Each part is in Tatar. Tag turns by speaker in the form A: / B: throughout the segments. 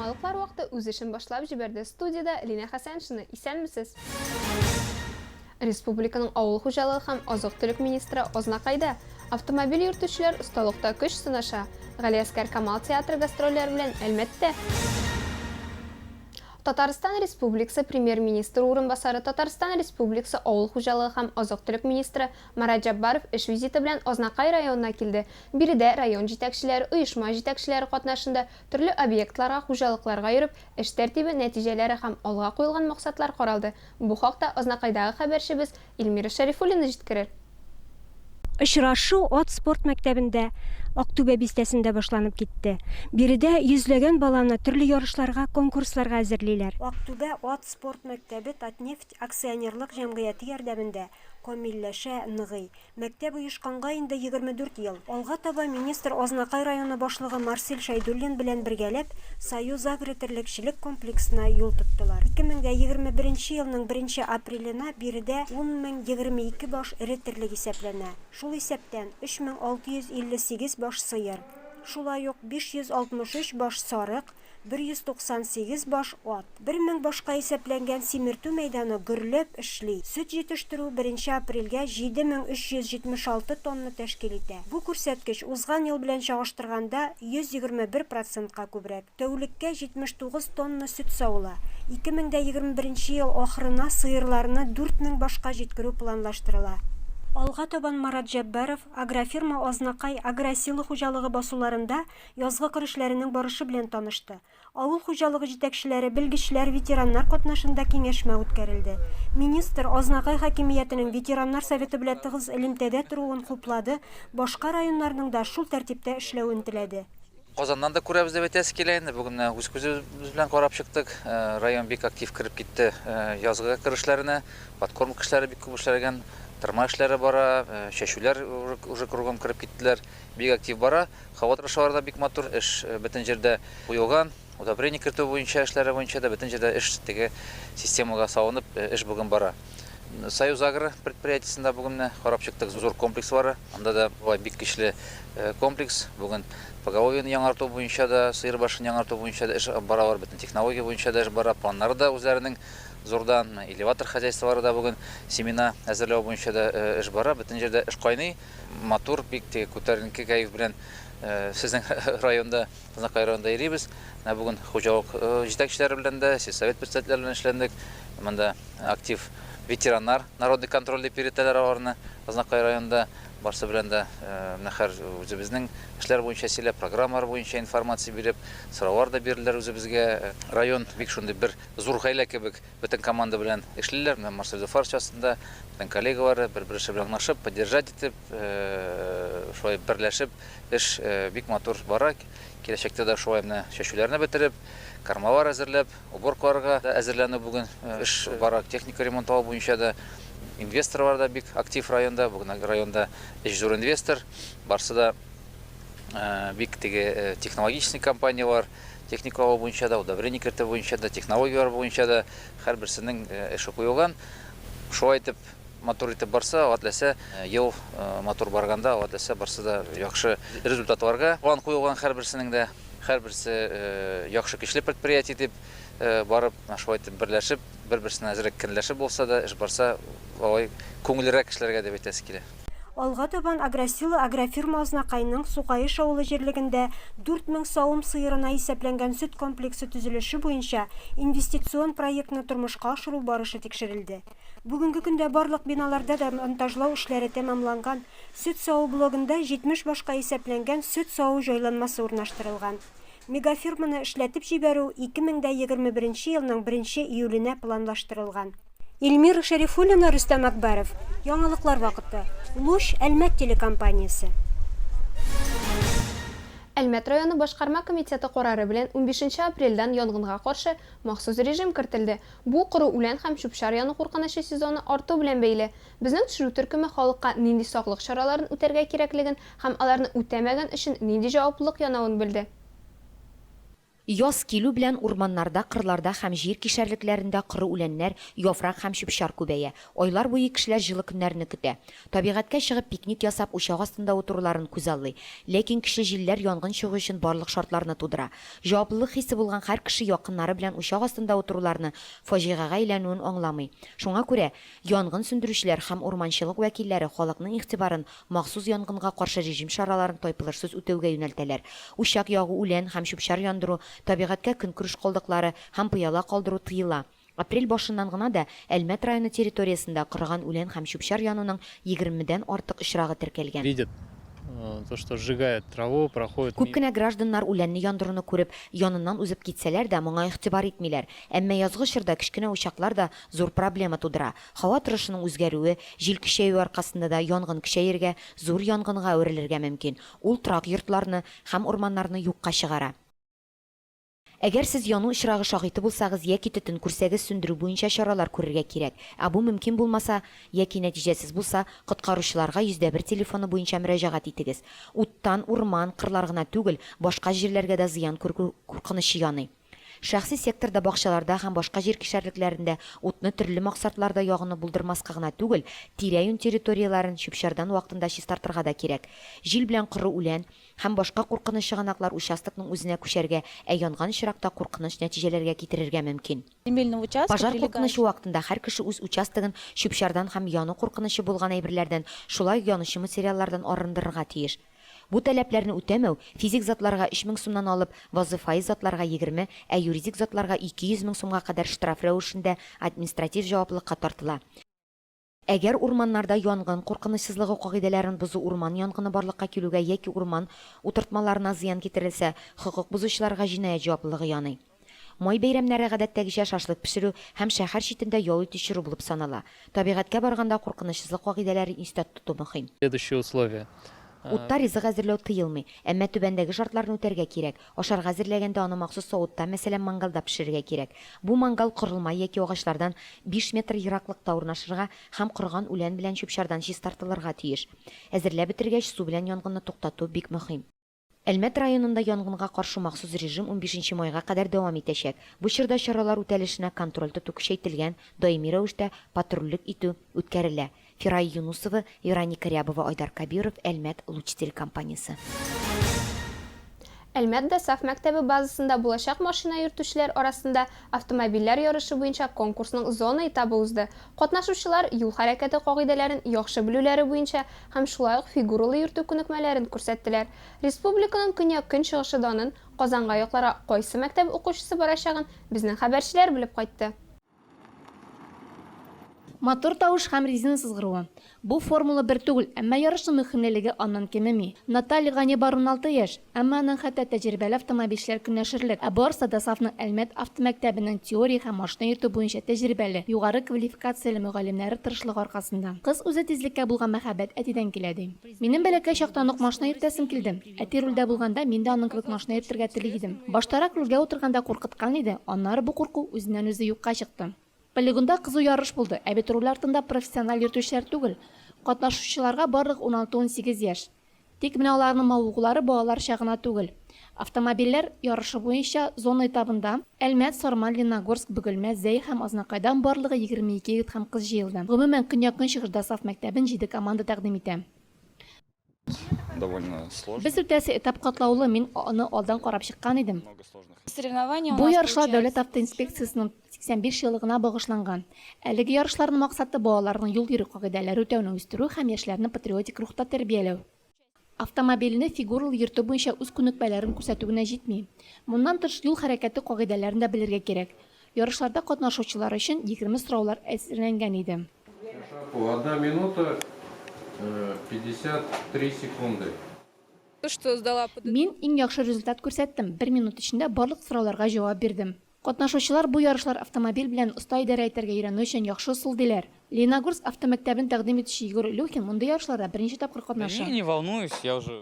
A: Яңалыклар вакыты үз эшен башлап җибәрде. Студиядә Линә Хәсәншина. Исәнмесез! Республиканың авыл хуҗалыгы һәм азык-төлек министры Азнакайда. Автомобиль йөртүчеләр осталыкта көч сынаша. Галиәсгар Камал театры гастрольләре белән Әлмәттә. Татарстан Республикасы Премьер-министры урынбасары, Татарстан Республикасы авыл хуҗалыгы һәм азык-төлек министры Марат Җәббаров эш визиты белән Азнакай районына килде. Биредә район җитәкчеләре, оешма җитәкчеләре катнашында төрле объектларга, хуҗалыкларга йөреп, эш тәртибе, нәтиҗәләре һәм алга куелган максатлар каралды. Бу хакта Азнакайдагы хәбәрчебез Эльмира Шәрифуллина җиткерер.
B: Очрашу ат спорт мәктәбендә, Актүбә бистәсендә башланып китте. Биредә йөзләгән баланы төрле ярышларга, конкурсларга әзерлиләр. Актүбә ат спорт мәктәбе Татнефть акционерлык җәмгыяте ярдәмендә камилләшә, ныгый. Мәктәп оешканга инде 24 ел. Алга таба министр Азнакай районы башлыгы Марсель Шәйдуллин белән бергәләп Союз-Агро терлекчелек комплексына юл тоттылар. 2021 елның беренче апрелена биредә 10 022 баш эре терлек исәпләнә, шул исәптән 3658 баш сыер, шулай ук 563 баш сарык, 198 баш ат. 1000 башка исәпләнгән симертү мәйданы гөрләп эшли. Сөт җитештерү беренче апрельгә 7376 тонна тәшкил итә. Бу күрсәткеч узган ел белән чагыштырганда 121 процентка күбрәк. Тәүлеккә 79 тонна сөт савыла. 2021 ел ахырына сыерларны 4000 башка җиткерү планлаштырыла. Алга табан Марат Җәббаров Агрофирма Азнакай Агросила хуҗалыгы басуларында язгы кыр эшләренең барышы белән танышты. Авыл хуҗалыгы җитәкчеләре, белгечләр, ветераннар катнашында киңәшмә үткәрелде. Министр Азнакай хакимиятенең ветераннар советы белән тыгыз элемтәдә торуын хуплады, башка районнарның да шул тәртиптә эшләвен теләде.
C: Казаннан да күрәбез дип әйтәсе килә инде. Бүген менә үз күзебез белән карап чыктык. Район бик актив кереп китте язгы кыр эшләренә. Подкормка эшләре бик күп эшләнгән, тырма эшләре бара, чәчүләр уже кругом кереп киттеләр. Бик актив бара. Һава торышлары да бик матур, эш бөтен җирдә куелган, удобрение кертү буенча эшләре буенча да бөтен җирдә эш теге системага салынып, эш бүген бара. Союз-Агро предприятиесендә бүген менә карап чыктык, зур комплекс бар, анда да болай бик көчле комплекс. Бүген поголовьены яңарту буенча да, сыер башын яңарту буенча да эш баралар, бөтен технология буенча да эш бара, планнары да үзләренең зурдан, элеватор хозяйстволары да бүген семена әзерләү буенча да эш бара, бөтен җирдә эш кайный. Матур, бик теге күтәренке кәеф белән сезнең районда, Азнакай районында йөрибез. Менә бүген хуҗалык җитәкчеләре белән дә, сельсовет председательләре белән эшләндек. Монда актив ветераннар, народный контроль дип йөртәләр аларны Азнакай районында. Барсы белән дә менә хәр үзебезнең эшләр буенча сөйләп, программалар буенча информация биреп, сораулар да бирделәр үзебезгә. Район бик шундый бер зур гаилә кебек Бөтен команда белән эшлиләр, менә Марсель Зөфарович астында, бөтен коллегалары бер-берсе белән аңлашып, поддержать итеп, шулай берләшеп эш бик матур бара. Киләчәктә дә шулай менә чәчүләрне бетереп, кормалар әзерләп, уборкаларга да әзерләнү бүген эш бара, техника ремонтлау буенча да. Инвесторлар да бик актив районда, бүген районда өч зур инвестор, барсы да бик теге технологичный компанияләр. Техника алу буенча да, удобрение кертү буенча да, технологияләр буенча да һәрберсенең эше куелган. Шулай итеп, матур итеп барса, Алла теләсә, ел матур барганда, Алла теләсә, барсы да яхшы результатларга план куелган һәрберсенең дә. Һәрберсе яхшы көчле предприятие дип барып, шулай итеп берләшеп, бер-берсенә әзрәк көнләшеп булса да, эш барса, алай күңеллерәк эшләргә дип әйтәсе килә.
B: Алга табан Агросила агрофирма Азнакайның Сукаеш авылы җирлегендә 4000 савым сыерына исәпләнгән сөт комплексы төзелеше буенча инвестицион проектны тормышка ашыру барышы тикшерелде. Бүгенге көндә барлык биналарда да монтажлау эшләре тәмамланган, сөт саву блогында 70 башка исәпләнгән сөт саву җайланмасы урнаштырылган. Мегафирманы эшләтеп җибәрү 2021 елның беренче июленә планлаштырылган. Эльмира Шәрифуллина, Рөстәм Әкбәров. Яңалыклар вакыты. Луч, Әлмәт телекомпаниясе.
A: Әлмәт районы башкарма комитеты карары белән унбишенче апрельдән янгынга каршы махсус режим кертелде. Бу коры үлән һәм чүп-чар яну куркынычы сезоны арту белән бәйле. Безнең төшерү төркеме халыкка нинди саклык чараларын үтәргә кирәклеген һәм аларны үтәмәгән өчен нинди җаваплылык янавын белде.
D: Яз килү белән урманнарда, кырларда һәм җир кишәрлекләрендә коры үләннәр, яфрак һәм чүп-чар күбәя. Айлар буе кешеләр җылы көннәрне көтә. Табигатькә чыгып пикник ясап, учак астында утыруларын күзаллый. Ләкин көчле җилләр янгын чыгу өчен барлык шартларны тудыра. Җаваплылык хисе булган һәр кеше якыннары белән учак астында утыруларны фаҗигагә әйләнүен аңламый. Шуңа күрә, Янгын сүндерүчеләр һәм урманчылык вәкилләре халыкның игътибарын махсус янгынга каршы режим чараларын тайпылышсыз үтәүгә юнәлтәләр. Учак ягу, үлән һәм чүп-чар яндыру, табигатькә көнкүреш калдыклары һәм пыяла калдыру тыела. Апрель башыннан гына да Әлмәт районы территориясендә корыган үлән һәм чүп-чар януның егермедән артык очрагы теркәлгән.
E: Видят то, что сжигает траву, проходит
D: Күп кенә гражданнар үләнне яндыруны күреп, яныннан узып китсәләр дә, моңа игътибар итмиләр. Әмма язгы чорда кечкенә учаклар да зур проблема тудыра. Һава торышының үзгәрүе, җил көчәюе аркасында да янгын көчәергә, зур янгынга әверелергә мөмкин. Ул торак йортларны һәм урманнарны юкка чыгара. Әгәр сез яну очрагы шаһиты булсагыз яки төтен күрсәгез, сүндерү буенча чаралар күрергә кирәк. Ә бу мөмкин булмаса яки нәтиҗәсез булса, коткаручыларга 101 телефоны буенча мөрәҗәгать итегез. Уттан урман, кырлар гына түгел, башка җирләргә дә зыян күрү куркынычы яный. Шәхси секторда бакчаларда һәм башка җир кишәрлекләрендә утны төрле максатларда ягуны булдырмаска гына түгел, тирә-юнь территорияләрен чүп-чардан вакытында чистартырга да кирәк. Җил белән коры үлән һәм башка куркыныч чыганаклар участокның үзенә күчәргә, ә янган очракта куркыныч нәтиҗәләргә китерергә мөмкин. Пожар куркынычы вакытында һәр кеше үз участогын чүп-чардан һәм яну куркынычы булган әйберләрдән, шулай ук янучы материаллардан арындырырга тиеш. Бу таләпләрне үтәмәү физик затларга 3000 сумнан алып, вазыйфаи затларга 20, ә юридик затларга 200 мең сумга кадәр штраф рәвешендә административ җаваплылыкка тартыла. Әгәр урманнарда янгын куркынычсызлыгы кагыйдәләрен бозу урман янгыны барлыкка килүгә яки урман утыртмаларына зыян китерелсә, хокук бозучыларга җинаять җаваплылыгы яный. Май бәйрәмнәре гадәттәгечә шашлык пешерү һәм шәһәр читендә ял итү чоры булып санала. Табигатькә барганда куркынычсызлык кагыйдәләрен истә тоту мөһим.
E: Следующие условия.
D: Утта ризык әзерләү тыелмый, әмма түбәндәге шартларны үтәргә кирәк, ашарга әзерләгәндә аны махсус савытта, мәсәлән, мангалда пешерергә кирәк. Бу мангал корылма яки агачлардан биш метр ераклыкта урнашырга һәм корыган үлән белән чүп-чардан чистартылырга тиеш. Әзерләп бетергәч, су белән янгынны туктату бик мөһим. Әлмәт районында янгынга каршы махсус режим унбишенче майга кадәр дәвам итәчәк. Бу чорда чаралар үтәлешенә контроль тоту көчәйтелгән, даими рәвештә патрульлек итү үткәрелә. Фирая Юнусова, Вероника Рябова, Айдар Кәбиров, Әлмәт, Луч телекомпаниясе.
A: Әлмәт ДОСААФ мәктәбе базасында булачак машина йөртүчеләр арасында автомобильләр ярышы буенча конкурсның зона этабы узды. Катнашучылар юл хәрәкәте кагыйдәләрен яхшы белүләре буенча һәм шулай ук фигуралы йөртү күнекмәләрен күрсәттеләр. Республиканың көньяк-көнчыгышы данын Казанга якларга кайсы мәктәп укучысы барачагын безнең хәбәрчеләр белеп кайтты.
F: Матур тавыш һәм резина сызгыруы. Бу формула бер түгел, әмма ярышның мөһимлелеге аннан кимеми. Натальяга нибары 16 яшь, әмма аның хәтта тәҗрибәле автомобильчеләр көнләшерлек. Ә барысы да ДОСААФның Әлмәт автомәктәбенең теория һәм машина йөртү буенча тәҗрибәле, югары квалификацияле мөгаллимнәре тырышлыгы аркасында. Кыз үзе тизлеккә булган мәхәббәт әтидән килә, ди. Минем бәләкәй чактан ук машина йөртәсем килде. Әти рульдә булганда, мин дә аның кебек машина йөртергә тели идем. Баштарак рульгә утырганда куркыткан иде, аннары бу курку үзеннән-үзе юкка чыкты. Полигонда кызу ярыш булды, ә бит руль артында профессиональ йөртүчеләр түгел. Катнашучыларга барлыгы уналты-унсигез яшь. Тик менә аларның мавыгулары балаларча гына түгел. Автомобильләр ярышы буенча зона этабында Әлмәт, Сарман, Лениногорск, Бөгелмә, Зәй һәм Азнакайдан барлыгы 22 егет һәм кыз җыелды. Гомумән, Көньяк-Көнчыгыш ДОСААФ мәктәбен җиде команда тәкъдим итә. Без үтәсе этап катлаулы, мин аны алдан карап чыккан идем. Бу ярышлар Дәүләт автоинспекциясенең 85 еллыгына багышланган. Әлеге ярышларның максаты, балаларның юл йөрү кагыйдәләре үтәүне үстерү һәм яшьләрне патриотик рухта тәрбияләү. Автомобильне фигуралы йөртү буенча үз күнекмәләрен күрсәтү генә җитми. Моннан тыш, юл хәрәкәте кагыйдәләрен дә белергә кирәк. Ярышларда катнашучылар өчен 20 сораулар әзерләнгән иде.
G: Одна минута 53 секунды.
F: Мин иң яхшы результат күрсәттем, бер минут эчендә барлык сорауларга җавап бирдем. Катнашучылар бу ярышлар автомобиль белән оста идарә итәргә өйрәнү өчен яхшы ысул, диләр. Лениногорск автомәктәбен тәкъдим итүче Егор Илюхин мондый ярышларда беренче тапкыр катнаша.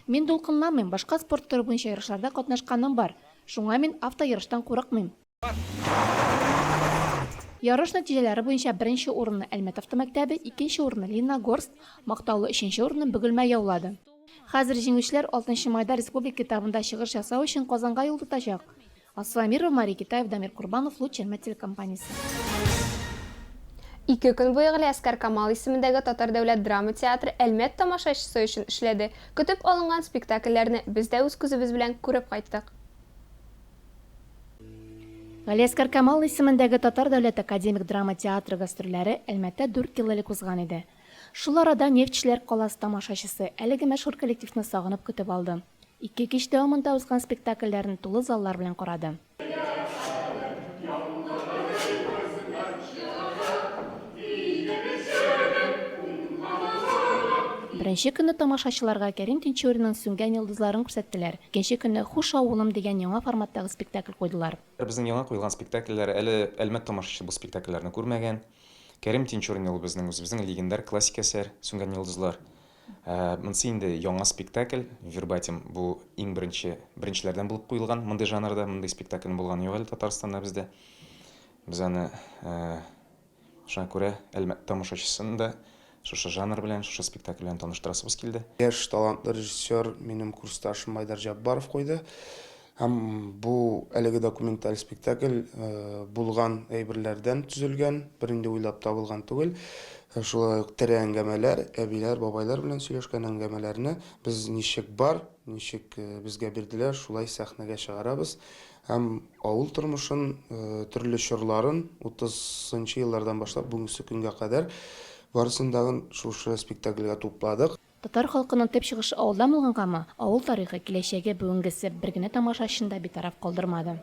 F: Мин дулкынланмыйм, башка спорт төре буенча ярышларда катнашканым бар, шуңа мин автоярыштан курыкмыйм. Ярыш нәтиҗәләре буенча беренче урынны Әлмәт автомәктәбе, икенче урынны Лениногорск, мактаулы өченче урынны Бөгелмә яулады. Хәзер җиңүчеләр алтынчы майда республика этабында чыгыш ясау өчен Казанга юл тотачак. Алсу Әмирова, Мария Китаева, Дамир Курбанов, Луч Әлмәт телекомпаниясе.
A: Ике көн буе Галиәскар Камал исемендәге Татар дәүләт драма театры Әлмәт тамашачысы өчен эшләде. Көтеп алынган спектакльләрне без дә үз күзебез белән күреп кайттык.
F: Галиәскар Камал исемендәге Татар дәүләт академик драма театры гастрольләре Әлмәттә дүрт ел элек узган иде. Шул арада Нефтьчеләр каласы тамашачысы әлеге мәшһүр коллективны сагынып көтеп алды. Ике кич дәвамында узган спектакльләрне тулы заллар белән карады. Беренче көнне тамашачыларга Кәрим Тинчуринның Сүнгән йолдызларын күрсәттеләр, икенче көнне Хуш, авылым дигән яңа форматтагы спектакль куйдылар.
H: Безнең яңа куелган спектакльләр, әле Әлмәт тамашачысы бу спектакльләрне күрмәгән. Кәрим Тинчурин ул безнең үзебезнең легендар классик әсәр, Сүнгән йолдызлар. Ә, монысы инде яңа спектакль, вербатим, бу иң беренче, беренчеләрдән булып куелган мондый жанрда, мондый спектакльнең булганы юк әле Татарстанда бездә. Без аны, ә, шуңа күрә Әлмәт тамашачысын да шушы жанр белән, шушы спектакль белән таныштырасыбыз килде.
I: Яшь талантлы режиссер, минем курсташым Айдар Җаббаров куйды. Һәм бу әлеге документаль спектакль булган әйберләрдән төзелгән, бернинди уйлап табылган түгел. Шулай ук тере әңгәмәләр, әбиләр, бабайлар белән сөйләшкән әңгәмәләрне без ничек бар, ничек безгә бирделәр, шулай сәхнәгә чыгарабыз. Һәм авыл тормышын, төрле чорларын, утызынчы еллардан башлап бүгенге көнгә кадәр барысын тагын шушы спектакльгә тупладык.
F: Татар халкының төп чыгышы авылдан булгангамы, авыл тарихы, киләчәге, бүгенгесе бер генә тамашачыны да битараф калдырмады.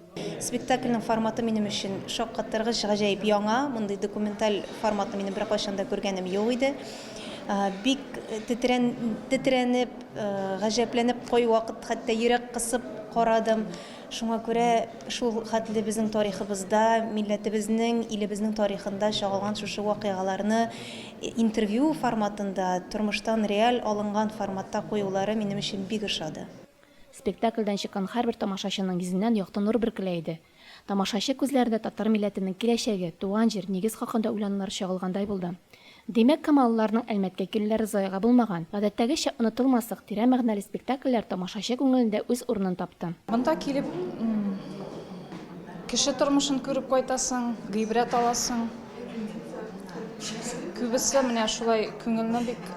J: Спектакльнең форматы минем өчен шаккатыргыч, гаҗәеп яңа. Мондый документаль форматны минем беркайчан да күргәнем юк иде. Бик тетрән, тетрәнеп, гаҗәпләнеп, кайвакыт хәтта йөрәк кысып карадым. Шуңа күрә шул хәтле безнең тарихыбызда, милләтебезнең, илебезнең тарихында чагылган шушы вакыйгаларны интервью форматында, тормыштан реаль алынган форматта куюлары минем өчен бик ошады.
F: Спектакльдән чыккан һәрбер тамашачының йөзеннән якты нур бөркелә иде. Тамашачы күзләрендә татар милләтенең киләчәге, туган җир, нигез хакында уйланулар чагылгандай булды. Димәк, камаллыларның Әлмәткә килүләре заяга булмаган. Гадәттәгечә онытылмаслык, тирән мәгънәле спектакльләр тамашачы күңелендә үз урынын тапты.
K: Монда килеп, кеше тормышын күреп кайтасың, гыйбрәт аласың. Күбесе менә шулай күңелне бик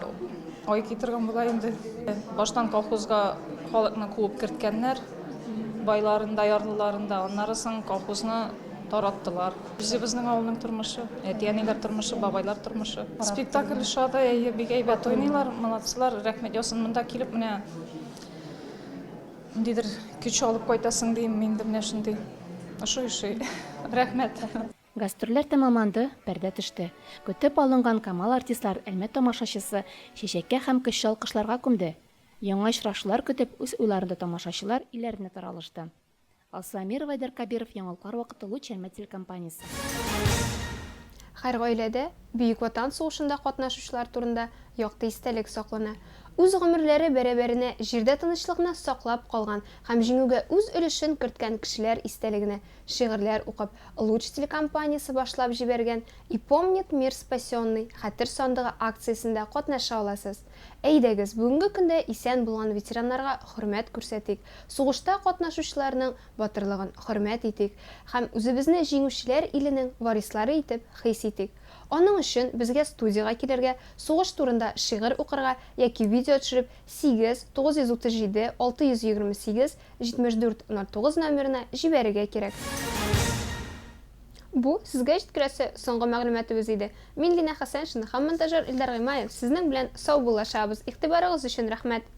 K: айкый торган була инде. Баштан колхозга халыкны куып керткәннәр, байларын да, ярлыларын да. Аннары соң колхозны тараттылар. Үзебезнең авылның тормышы, әти-әниләр тормышы, бабайлар тормышы. Спектакль ошады, әйе, бик әйбәт уйныйлар, молодцылар, рәхмәт яусын. Монда килеп менә ниндидер көч алып кайтасың дим инде менә шундый. Ошый, ошый. Рәхмәт.
F: Гастрольләр тәмамланды, пәрдә төште. Көтеп алынган Камал артистлар Әлмәт тамашачысы чәчәккә һәм көчле алкышларга күмде. Яңа очрашулар көтеп, үз уйларында тамашачылар өйләренә таралышты. Алсу Әмирова, Айдар Кабиров, Яңалыклар вакыты, Луч Әлмәт телекомпаниясе.
A: Һәр гаиләдә Бөек Ватан сугышында катнашучылар турында якты истәлек саклана. Үз гомерләре бәрабәренә җирдә тынычлыкны саклап калган һәм Җиңүгә үз өлешен керткән кешеләр истәлегенә шигырьләр укып, Луч телекомпаниясе башлап җибәргән И помнит мир спасенный хәтер сандыгы акциясендә катнаша аласыз. Әйдәгез, бүгенге көндә исән булган ветераннарга хөрмәт күрсәтик, сугышта катнашучыларның батырлыгын хөрмәт итик һәм үзебезне җиңүчеләр иленең варислары итеп хис итик. Аның өчен безгә студиягә килергә, сугыш турында шигырь укырга яки видео төшереп 8 937 628 74 09 номерына җибәрергә кирәк. Бу, сезгә җиткерәсе соңгы мәгълүматыбыз иде. Мин Линә Хәсәншина һәм монтажер Илдар Гыймаев сезнең белән саубуллашабыз. Игътибарыгыз өчен рәхмәт!